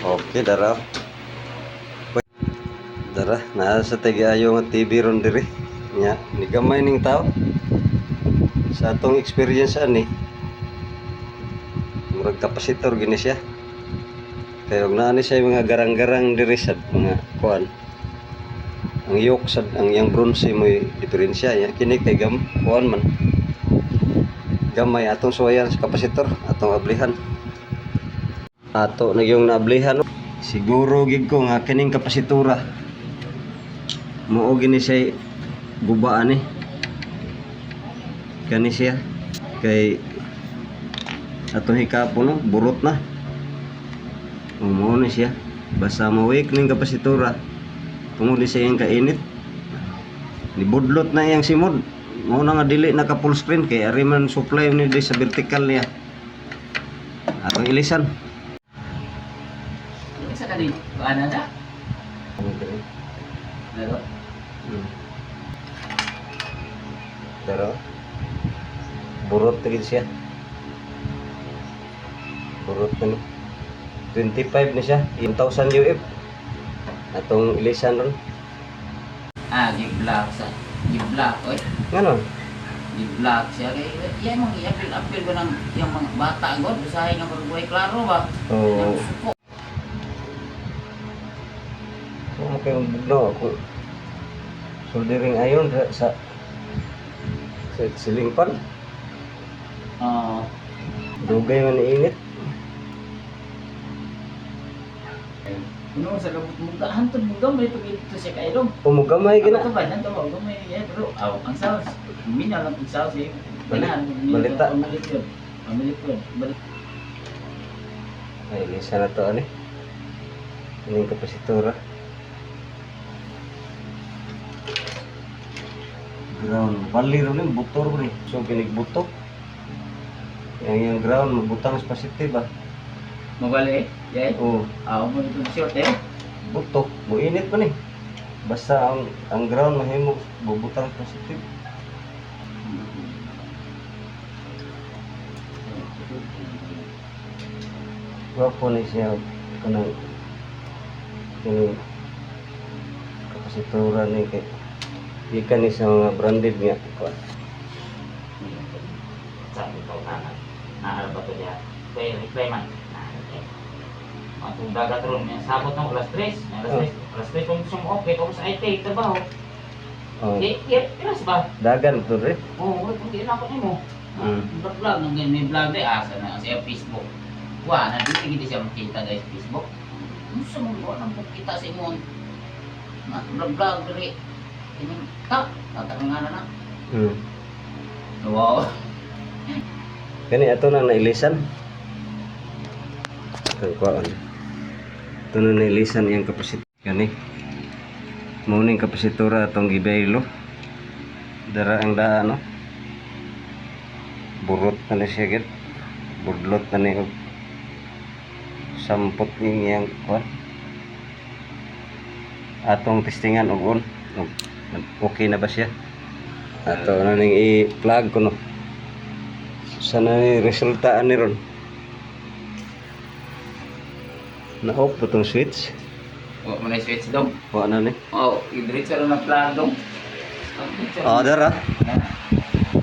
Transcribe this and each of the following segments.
Okay, dara. Dara, naa sa tigayo nga TV ron diri. Nya, ni gamay ning tao. Sa atong experience ani, murag kapasitor gini siya. Kaya og naa ni siya mga garang-garang diri sa mga kuan. Ang yoke sa ang iyang bronze mo'y diferensya ya. Kini kay gam kuan man. Gamay atong suwayan sa kapasitor, atong ablihan. Ato na yung naablihan. Siguro gid ko nga kining kapasitura. Mao gini siya gubaan ni. Kani siya kay atong hikapon no, burot na. Mao ni siya. Basta mawik ning kapasitura. Tungod ni siya iyang kainit. Nibudlot na iyang simod. Mao na nga dili naka full screen kay ari man supply ni di sa vertical niya. Atong ilisan. Isa ka din. Paano na? Pero, Pero burot na gid siya. Burot na ni. 25 ni siya, 1,000 UF. Atong ilisan ron. Ah, give-block sa. Give-block, oy. Ngano? Give-block siya. Kay, yan mga i-appeal-appeal ko ng yung mga bata, god. Usahay nga marubuhay, klaro ba? Oo. Yung suko. Kung kayo bugno ako. Soldering iron sa silingpan. Oo. Dugay man init. Kuno sa gabot mo hantod mo gamay pag ito siya kay dong. Umugamay gina. Ano ba nanto mo gamay niya pero aw ang sauce. Mina lang kung sauce eh. Balita. Pamalit yun. Pamalit yun. Balik. Ay, isa na to ani. Ining kapasitura. Ground. Bali ro ni butor ni. So kinigbuto. Yang yung ground mabutang sa positive ba? Mabali eh. Yay. Oh, Aw mo itong short eh. buto. Muinit pa ni. Basta ang ground mahimo bubutang sa positive. Gwapo ni siya kanang kining kapasitura ni kay gikan ni sa mga branded nga kuan. Sabi ko na naarap ba to niya? Kaya reply man. Ang itong dagat ron, yung sabot ng alas 3, alas 3, alas 3 kung gusto mo, okay, kung sa IT, trabaho. Oh, Eh, eh, pilas ba? dagan to rin. Oo, oh, kung di na ako nimo. Vlog vlog nang ganyan may vlog day asa na sa Facebook. Wa na di gid siya makita guys Facebook. Unsa mo wa nang kita sa imong na vlog vlog diri. Ining ta tatangan na. Wow. Kani ato na nailisan. Ang kuan. Ito na nailisan iyang kapasit. Kani. Mao ning kapasitura atong gibaylo. Dara ang daan no. Burot na ni siya gid. Budlot na ni og sampot ni iyang kuan. Atong testingan og on. Og okay na ba siya? Ato na ning i-plug ko no. Sana ni resulta ani ron. Na-off po tong switch. Wa mo na switch dong. Wa na ni. Oh, idiretso ra na plug dong. Ah, dara.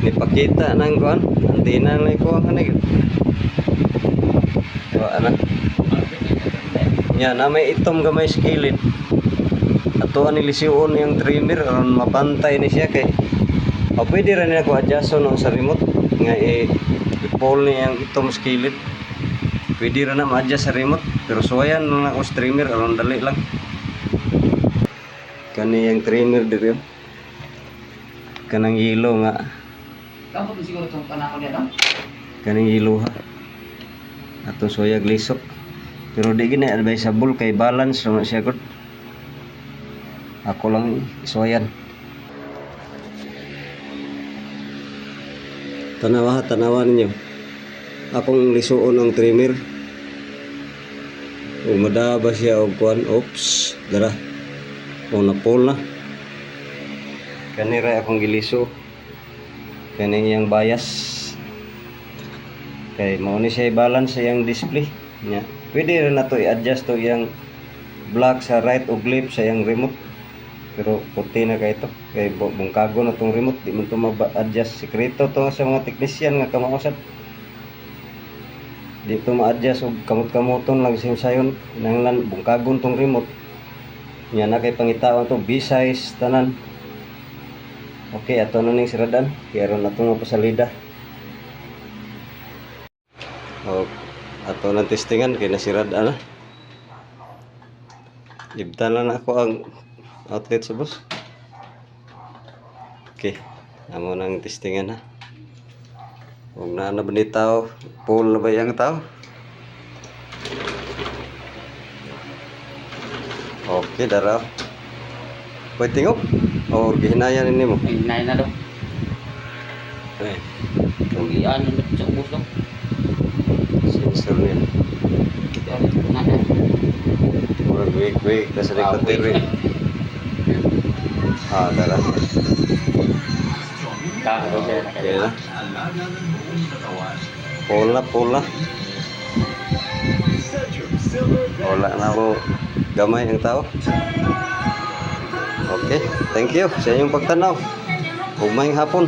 Nipakita nang kuan. Antina na ko ang ani. Wa na. Nya na may itom gamay sa kilid. Ato ani lisiun yung trimmer aron mapantay ni siya kay o pwede ra niya ko adjuston ang sa remote nga i-pull niya ang itom sa kilid. Pwede ra na ma-adjust sa remote pero suwayan na ako sa trimmer aron dali lang. Kani yung trimmer diri oh. Kanang yelo nga Kamot mo siguro tong panahon niya dong. Kaning yelo ha. Atong suwayag lisok. Pero di gini advisable kay balance naman siya gud. Ako lang isuwayan. Tanawa ha, tanawa ninyo. Akong lisuon ang trimmer. Umadaba siya og kuan. Oops, dara. O napol na. Kanira akong giliso. Kani iyang bias. Kay mao ni siya i-balance sa iyang display. Nya. Pwede rin na to i-adjust to iyang block sa right o left sa iyang remote. Pero puti na kay ito. Kay bungkago na tong remote, di man to ma-adjust. Sekreto to sa mga technician nga kamausap. Di to ma-adjust og kamot-kamoton lang sayon. Kinahanglan bungkagon tong remote. Nya na kay pangitaon to B-size tanan. Okay, ato na ning siradan. Kaya ron ato mapasalida. O, ato nang testingan kay nasirad na. Ibtan na ako ang outlet sa bus. Okay, amo nang testingan ha. Ug naa na ba ni tao? Full na ba yang tao? Okay, dara. Pwede tingog? O gihinayan ini mo? Ay, hinay na daw. Eh, Kung iano na sa ubos daw. Sensor niya. Na na. Murag wig wig na sa likod diri. Ah, dara. Okay na. Full na, full na. Wala na ako gamay ang tao. Okay, thank you sa inyong pagtanaw. Ug maayong hapon.